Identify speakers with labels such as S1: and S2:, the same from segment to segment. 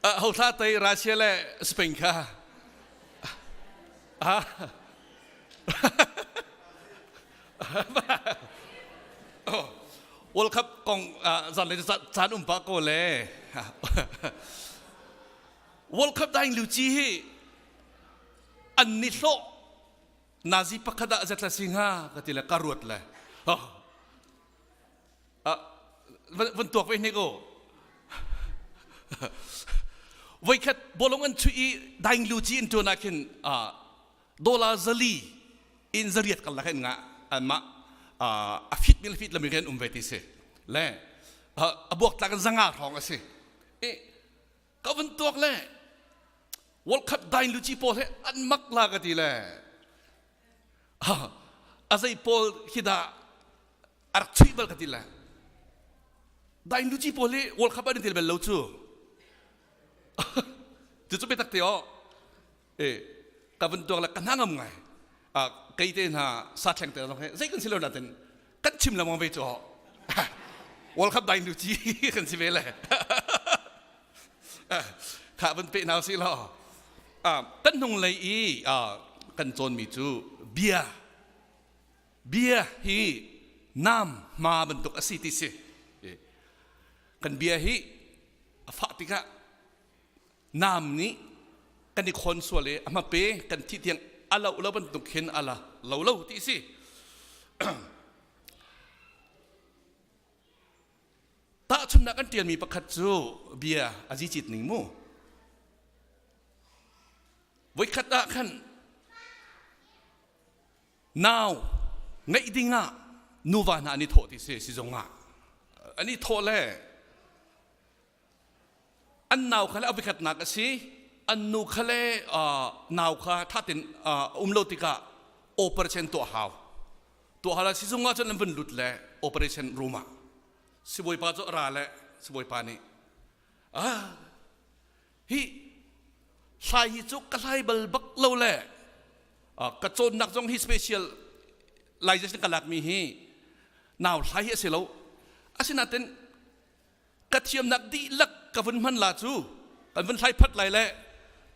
S1: Ho thla tei Russia le Spain kha. Ah. World Cup kong zan le caan um pa ko le. World Cup daing lu chi hi an ni hlawh nazi pakhat ah zatla si hnga ka ti le ka ruat le. Van tuak ve hnik u. Voikhat bawlung an chuih i daing lu ci in tuan ah khin dollar zali in zariat kal lak in nga anmah a fit mil fit lami rian um ve ti si le a buak tlak in zanga hrawng a si i ka vun tuak le World Cup daing lu ci pawl he an mak la ka ti le a zei pawl hi dah a rak chuih bal ka ti le daing lu ci pawl hi World Cup an i tel bal lo cu cu cu biatak te aw e ka vun tuak le ka hna ngam ngai a kei te hna sa thleng te zong he zei kan si lo natin kan chim lengmang ve cu World Cup daing lu ci kan si ve le kha vun pe hna si law kan hnung lei i kan cawnmi cu bia bia hi nam hma bantuk a si ti si kan bia hi a fah tikah nam nih kan i khawn sual i a hmape kan thih tiang a lo lo bantuk khin a la lo lo ti si Tahchunhnak kan ṭialmi pakhat cu bia a zicit ning mu. Voikhat ah khan nau ngeih ding ah nuva hna an i thawh ti si sizung ah an i thawh le an nau kha le a voikhatnak a si an nu kha le nau kha thatin um lo tikah operation tuah hau tuah hau la sizung ah cun an vun lut le operation room ah sibawipa cu a ra le sibawipa nih ah hi hlai hi cu ka hlai bal bak lo le ka cawnnak zong hi special license ka lakmi hi nau hlai hi a si lo asinain ka thiamnak dihlak ka vun hman la cu kan vun hlai phat lai le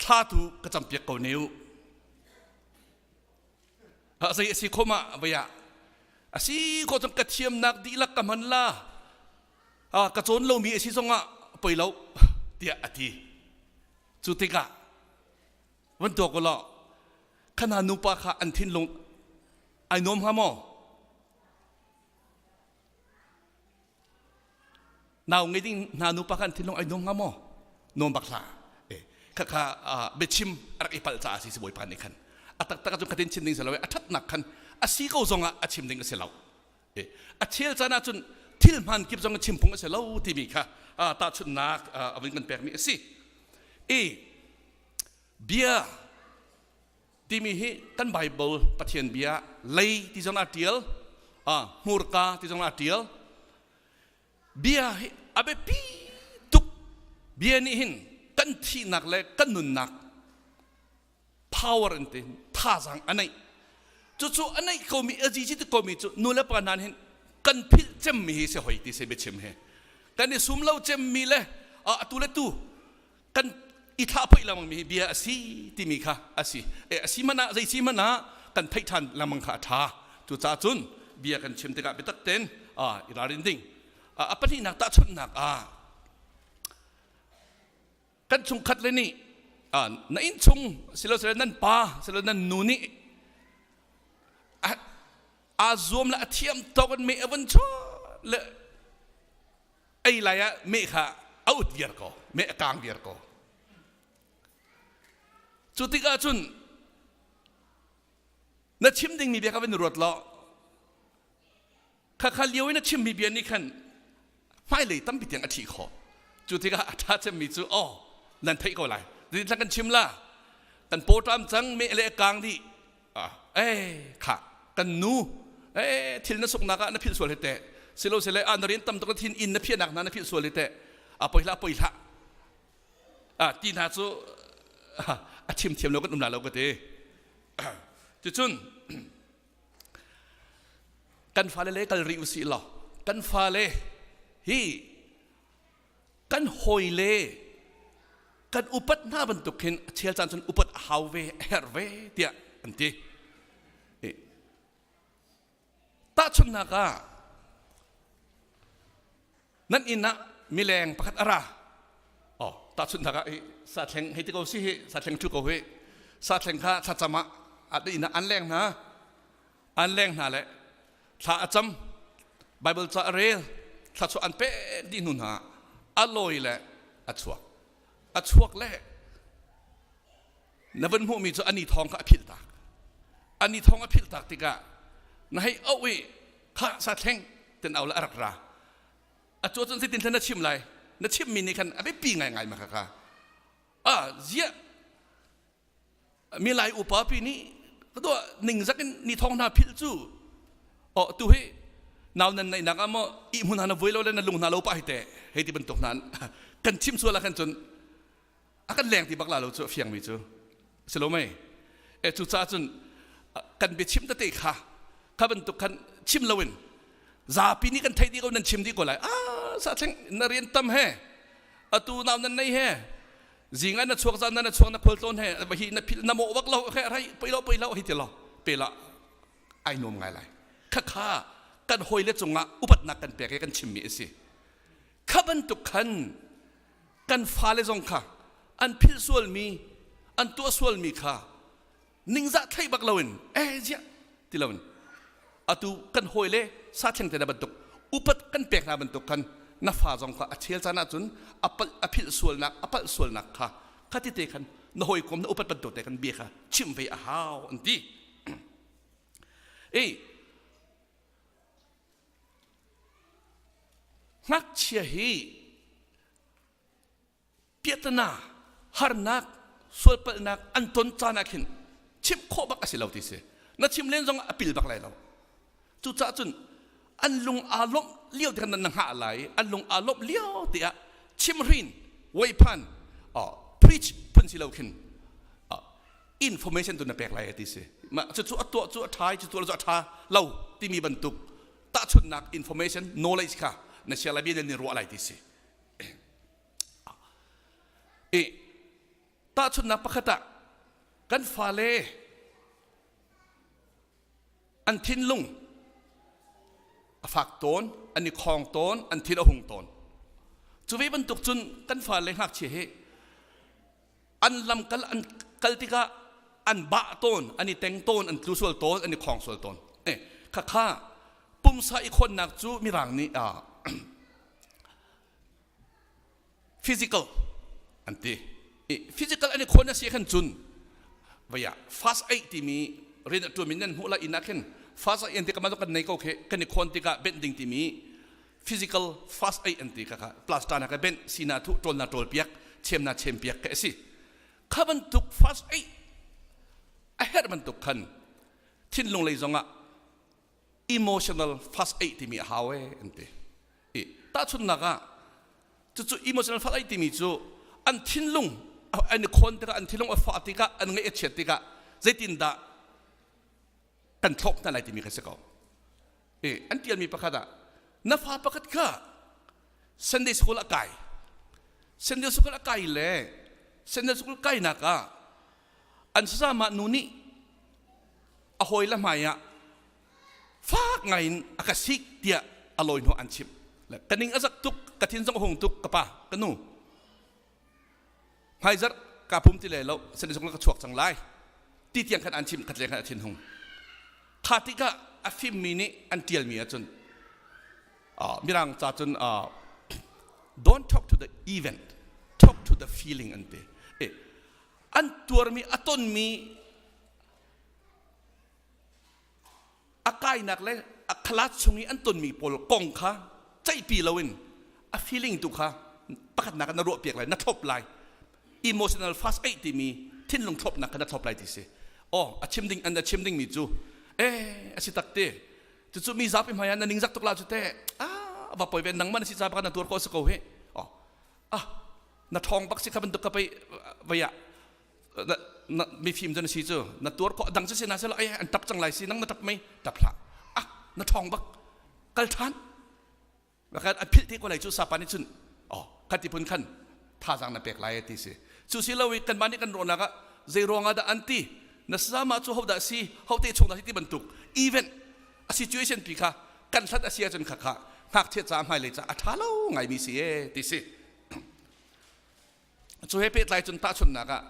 S1: thla tu ka campiak ko ne u zei a si khom ah vei ah a si ko cun ka thiamnak dihlak ka hman la ka cawn lomi a si zongah poi lo tiah a ti cu tikah van tuak u law khana nupa kha an thinlung ai nuam hnga maw Nau ngei ding hna nupa kha an thinlung ai nuam hnga maw? Nuam bak hlah. Kha kha biachim a rak i palh caah si si Bawipa nih khan a taktak ahcun khatin chim ding si lo a ṭhatnak khan a si ko zongah a chim ding a si lo. A chel caan ahcun thil hmaan kip zong chim phung a si lo timi kha tahchunhnak a vun kan pekmi a si. I bia timi hi kan Bible Pathian bia lei ti zong ah ṭial, hmurka ti zong ah ṭial. Bia hi a biapi tuk. Bia nih hin kan thihnak le kan nunnak power in tin thazaang a neih. Cucu a neih komi a zizi ti komi cu nu le pa hna hin kan philh cemmi hi si hoi ti si biachim hi. Kan i sum lo cemmi le atu le tu kan i thlah phoih lengmang mi hi bia a si timi kha a si e a si man ah zei si man ah kan theih ṭhan lengmang kha a ṭha cucaah cun bia kan chim tikah biatak tein i ralrin ding a pahnihnak tahchunhnak ah kan chungkhat le nih na innchung silosile nan pa silo nan nu nih aa zuam le a thiam tawk in meh a vun chuah le ei lai ah meh kha a ut viar ko meh a kang viar ko cu tikah cun na chim dingmi bia kha van ruat law kha kha lio in na chimmi bia nih khan hmailei tampi tiang a ṭhi khawh cu tikah a ṭha cemmi cu aw nan theih ko lai zeitin kan chim la kan pawṭam cang meh le kang dih eh kha kan nu eh thil na suknak ah na philh sual hi teh silo sile a na rian tam tuk na thin inn na phiahnak hna na philh sual hi teh a poi hlah poi hlah a ti hna cu a chim thiam lo kan um la lo ka ti cucun kan fale le kal rih usih law kan fale hi kan hawi le. Kan upat hna bantuk khin a chel caan cun upat a hau ve, a herh ve tiah an ti. Tahchunhnak ah nan inn ah mileng pakhat a ra. Oh, tahchunhnak ah sathleng hei ti ko si hi sathleng thu ko hi sathleng kha thlacam ah a inn ah an leng hna an leng hna le thla a cam Bible ca a rel thla chu an pek dih hnu hna a lawi le a chuak a chuak le na van hmuhmi cu ani thawng kha a philh tak ani thawng a philh tak tikah na hei auh i kha sa thleng ten au le a rak ra a cu cun zeitin thlen na chim lai na chimmi nih khan a biapi ngaingai ma kha kha a ziah mi lai upa pi nih ka dua ningzak in ni thawng hna philh cu o tu hi nau nan neih nak ah maw i hmun hna na vui lo le na lung hna lo pa hi te hei ti bantuk hna kan chim sual ah khan cun a kan leng ti bak la lo cu a fiangmi cu si lo mei e cu ca cun kan biachim tete kha kha bantuk khan chim loin zapi nih kan theih dih ko nan chim dih ko lai ah sa thleng na rian tam he atu nau nan nei he zing ah na chuak zan na chuak na khual tlawn he hi na phil na mawh bak lo he rai pei lo pei lo hi ti lo pe la ai nuam ngai lai kha kha kan hawi le cungah upatnak kan pek i kan chimmi a si kha bantuk khan kan fale zong kha an philh sualmi an tuah sualmi kha ningzah thei bak loin eh ziah ti loin atu kan hawi le sa thleng te na bantuk upat kan pek hna bantuk khan na fa zong kha a chel caan ahcun a palh a philh sualnak a palh sualnak kha khati te khan na hawikom na upat bantuk te khan bia kha chimh ve a hau an ti ei Ngakchia hi piahtana, harnak, sualpalhnak an ton caan ah khin chimh khawh bak a si lo ti si. Na chim len zong a pil bak lai lo. Cucaah cun an lung aa lawmh lio te khan na hngah lai i an lung aa lawmh lio te ah chimhrin, weiphan, preach phun si lo khin information tu na pek lai ti si. Mah cucu a tuah cu a ṭha i cu tuah cu a ṭha lo timi bantuk tahchunhnak information knowledge kha na share lai bia nan ruah lai ti si i tahchunhnak pakhat ah kan fale an thinlung a fak tawn an i khong tawn an thin a hung tawn cu ve bantuk cun kan fale ngakchia hi an lamkal an kal tikah an bah tawn an i teng tawn an tlu sual tawn an i khong sual tawn eh khakha pumsa i khonnak cu mirang nih ah physical an ti i physical an i khon a si khan cun vaya fast aid timi rian a tuan nan hmuh la inn ah khin fast aid an ti ka kan nei ko khe kan i khon tikah benh ding timi physical first aid an ti kha kha plaster na ka benh sina thu ṭawl na ṭawl piak chem na chem piak ka si kha bantuk first aid a herh bantuk khan thinlung lei zongah emotional first aid timi a hau e an ti i tahchunhnak ah cucu emotional first aid timi cu an thinlung an i khawn tikah an thinlung a fah tikah an ngaih a chiat tikah zeitindah kan thlawp hna lai timi kha si ko i an tialmi pakhat ah na fa pakhat kha Sunday school a kai Sunday school a kai le Sunday school kainak ah an sasama nu nih a hawi le hmai ah fak ngai in a ka sik tiah a lawi hnu an chimh ka ning a zak tuk ka thin zong a hung tuk ka pa ka nu hmaizarh kaa pum ti lai lo Sunday school ka chuak cang lai ti tiang khan an chim khat le khan a thin hung kha tikah a fimmi nih an tialmi ahcun mirang ca cun don't talk to the event talk to the feeling an ti an tuarmi a tonmi a kainak le a class chung i an tonmi pawl kong kha ceihpi loin a feeling tu kha pakhatnak na ruahpiak lai na thlop lai emotional first aid timi thinlung thlopnak kha na thlop lai ti si oh a chim ding an a chim ding mi cu eh a si tak te cucu mi zapi hmai ah na ningzak tuk la cu te ah va poi ve nangmah na si ca baka na tuar ko si ko he oh ah na ṭhawng bak si kha bantuk ka pei vei ah mifim cu na si cu na tuar khawh dang cu si na selo ai an tap cang lai si nang na tap mei tap hlah ah na ṭhawng bak kal ṭhan Bakhat a philh te ko lai cu sapa nih cun oh khati phun khan thazaang na pek lai ti si. Cu si lo i kanmah nih kan ruahnak ah zei ruangah dah an ti na sama cu hodah si hote chung dah si ti bantuk event a situation pi kha kan hlat a si ahcun kha kha ngakchia ca hmailei ca a ṭha lo ngaimi si e ti si. Cu he pehtlai cun tahchunhnak ah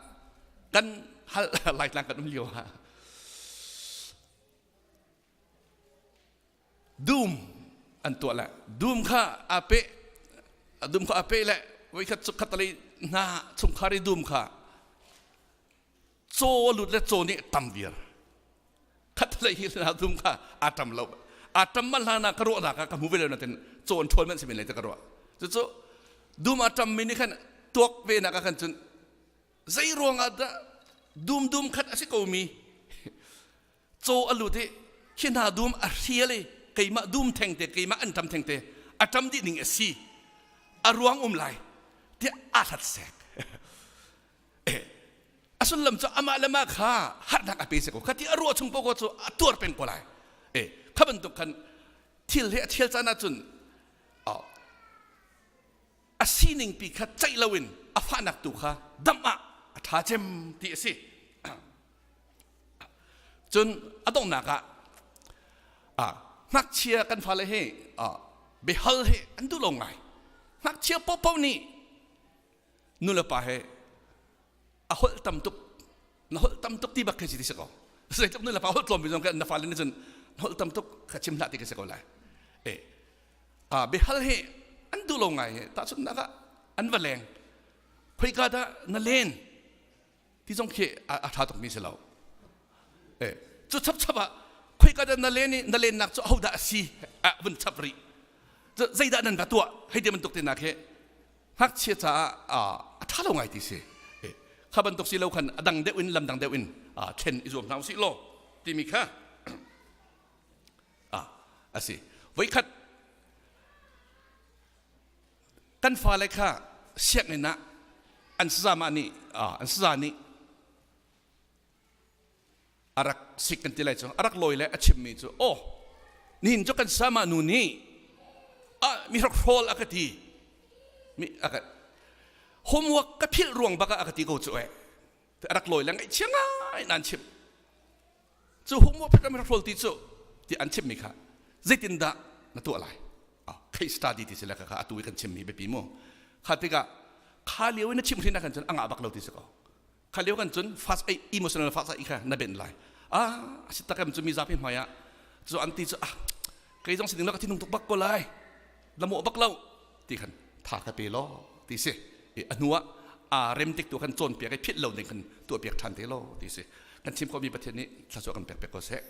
S1: kan hal Laitlang kan um lio ah dum an tuah le dum kha aa peh dum kha aa peh le voikhat cu khatalei hna chungkhar i dum kha caw lut le caw nih tam viar khatalei hi hna dum kha aa tam lo aa tam man hlan ah ka ruahnak ah ka hmu ve lo natin caw an ṭhawl man si men lai te ka ruah cucu dum aa tam mi nih khan tuak ve nak ah khan cun zei ruangah dah dum dum khat a si ko mi caw a lut i khi hna dum a hrial i keimah dum thengte keimah an ṭam thengte a ṭam dih ning a si a ruang um lai tiah aa hlat sek a sullam cu amah le mah kha harnak a pe se ko kha ti a ruah chung poh cu a tuar peng ko lai e kha bantuk khan thil he a thial caan ahcun a sining pi kha ceih loin a fahnak tu kha damh ah a ṭha cem ti a si. Cun a donghnak ah ngakchia kan fale hi biahal hi an duh lo ngai. Ngakchia paohpaoh nih nu le pa he a holh tam tuk na holh tam tuk ti bak khi si ti si ko. Zeitluk nu le pa holh tlawm zong na fale nih cun holh tam tuk kha chim hlah ti khi si ko lai. Eh biahal hi an duh lo ngai. Tahchunhnak ah an va leng. Khoika dah na len? Ti zong khi a ṭha tukmi si lo. Cu chapchap ah khoika dah na len i na lennak cu ahodah a si ah vun chap rih. Zeidah nan va tuah hei ti bantuk te nak hi ngakchia caah a ṭha lo ngai ti si. Kha bantuk si lo khan a dang deuh in lam dang deuh in thlen i zuam hna usih law timi kha a si. Voikhat kan fale kha sianginn ah an sazamah nih an saza nih a rak sik kan ti lai cu a rak lawi le a chimmi cu aw nihin cu kan sama nu nih ah mi rak hrawl a ka ti mi a ka homework ka philh ruang bak ah a ka ti ko cu eh a rak lawi le ngaihchia ngai nan chim Cu homework phek ram hrawl ti cu ti an chimmi kha zeitindah na tuah lai? Case study ti si le kha atu i kan chimmi biapi mu. Kha tikah kha lio in na chim hrin ah khan cun a ngah bak lo ti si ko. Kha lio kan cun fast ei emotional fast ei kha na ben lai. Ah a si takem cu mi zapi hmai ah cu an ti cu ah kei zong sining lo ka thinung tuk bak ko lai. Na mawh bak lo ti khan tha ka pe law ti si. I a hnu ah aa rem tik tu khan cawnpiak i philh lo ding khan tuahpiak ṭhan te law ti si. Kan chim khawhmi Pathian nih thluachuah kan pek pek ko seh.